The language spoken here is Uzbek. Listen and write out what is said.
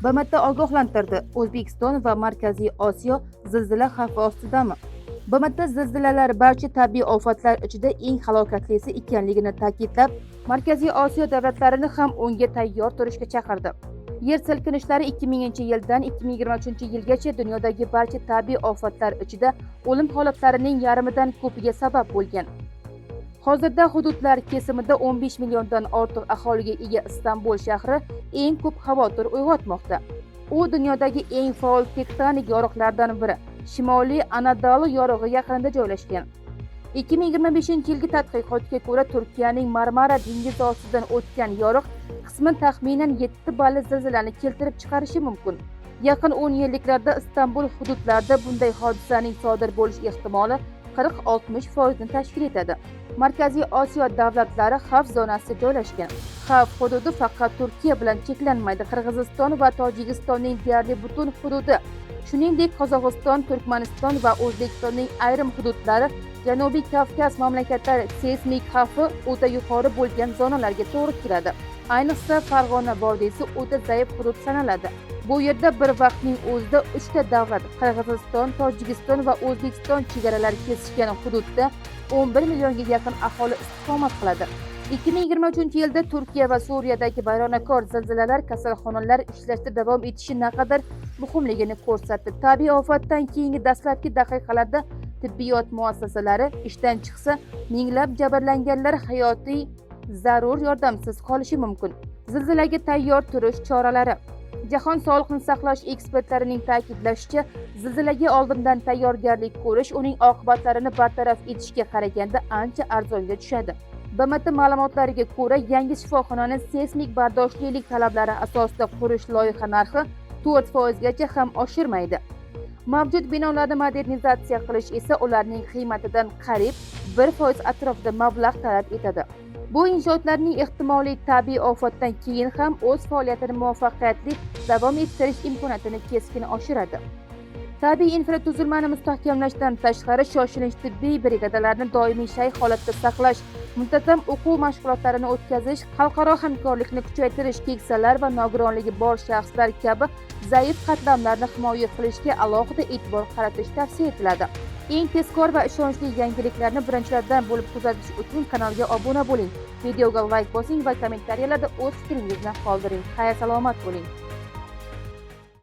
BMT ogohlantirdi: O'zbekiston va Markaziy Osiyo zilzila xavfi ostidami? BMT zilzilalar barcha tabiiy ofatlar ichida eng halokatlisi ekanligini ta'kidlab, Markaziy Osiyo davlatlarini ham unga tayyor turishga chaqirdi. Yer silkinishlari 2000-yildan 2023-yilgacha dunyodagi barcha tabiiy ofatlar ichida o'lim holatlarining yarmidan ko'piga sabab bo'lgan. Hozirda hududlar kesimida 15 milliondan ortiq aholiga ega Istanbul shahri eng ko'p xavotir uyg'otmoqda. U dunyodagi eng faol tektonik yoriqlardan biri, Shimoliy Anadolu yorig'i yaqinida joylashgan. 2025-yilgi tadqiqotga ko'ra, Turkiyaning Marmara dengizi ostidan o'tgan yoriq qismi taxminan 7 balli zilzilani keltirib chiqarishi mumkin. Yaqin 10 yilliklarda Istanbul hududlarida bunday hodisaning sodir bo'lish ehtimoli 40-60 foizni tashkil etadi. Markaziy Osiyo davlatlari xavf zonasida joylashgan. Xavf hududi faqat Turkiya bilan cheklanmaydi. Qirg'iziston va Tojikistonning deyarli butun hududi, shuningdek, Qozog'iston, Turkmaniston va O'zbekistonning ayrim hududlari Janubiy Kavkaz mamlakatlari seysmik xavfi o'ta yuqori bo'lgan zonalarga to'g'ri keladi. Ayniqsa, Farg'ona vodiysi o'ta zaif hudud sanaladi. Bu yerda bir vaqtning o'zida uchta davlat, Qirg'iziston, Tojikiston va O'zbekiston chegaralari kesishgan hududda 11 millionga yaqin aholi istiqomat qiladi. 2023-yilda Turkiya va Suriyadagi vayronakor zilzilalar kasalxonalar ishlashda davom etishi naqadar muhimligini ko'rsatdi. Tabiiy ofatdan keyingi dastlabki daqiqalarda tibbiyot muassasalari ishdan chiqsa, minglab jabrlanganlar hayotiy zarur yordamsiz qolishi mumkin. Zilzilaga tayyor turish choralari. Jahon sog'liqni saqlash ekspertlarining ta'kidlashicha, zilzilaga oldindan tayyorgarlik ko'rish uning oqibatlarini bartaraf etishga qaraganda ancha arzonga tushadi. BMT ma'lumotlariga ko'ra, yangi shifoxonani seysmik bardoshlilik talablari asosida qurish loyiha narxi 4 foizgacha ham oshirmaydi. Mavjud binolarni modernizatsiya qilish esa ularning qiymatidan qariyb 1% atrofida mablag' talab etadi. Bu inshootlarning ehtimoliy tabiiy ofatdan keyin ham o'z faoliyatini muvaffaqiyatli davom ettirish imkoniyatini keskin oshiradi. Tabiiy infratuzilmani mustahkamlashdan tashqari, shoshilinch tibbiy brigadalarni doimiy shay holatda saqlash, muntazam o'quv mashg'ulotlarini o'tkazish, xalqaro hamkorlikni kuchaytirish, keksalar va nogironligi bor shaxslar kabi zaif qatlamlarni himoya qilishga alohida e'tibor qaratish tavsiya etiladi. Eng tezkor va ishonchli yangiliklarni birinchilardan bo'lib kuzatish uchun kanalga obuna bo'ling, videoga layk bosing va kommentariyalarda o'z fikringizni qoldiring. Xayr, salomat bo'ling.